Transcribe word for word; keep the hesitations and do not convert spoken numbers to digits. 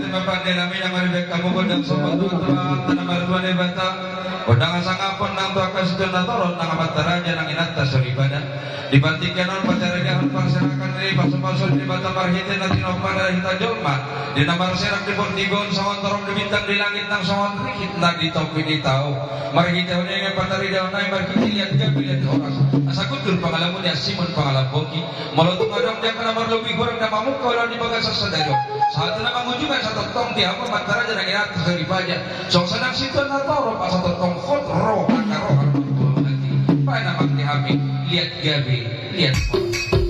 Mapande nami na maribek hamu gondang sombong tu Amanta na martua Debata. Gondang hasangapon nang tu angka situan na torop nang amanta raja nang inanta soripada. Di partingkian on pasaridahon parserahan ni pasupasu ni Debata marhite na tinopa na hita jolma di na marserak di portibi on songon torop ni bintang di langit nang songon rihit na di topi ni tao. Marhite on i pasaridahon nami marhite liat gabe liat horas asa gundur pangalamu ni ansimon pangalamboki. Molo tung adong di angka na marlobi hurang na mamungka ulaon di bagasan sadari on, sahat tu na mangujungi asa tongtong di hamu amanta raja nang inanta soripada. Songon sonang situan na torop asa tongtong hot ro angka roha na mambuat hati. Baen amang di hami liat gabe liat horas.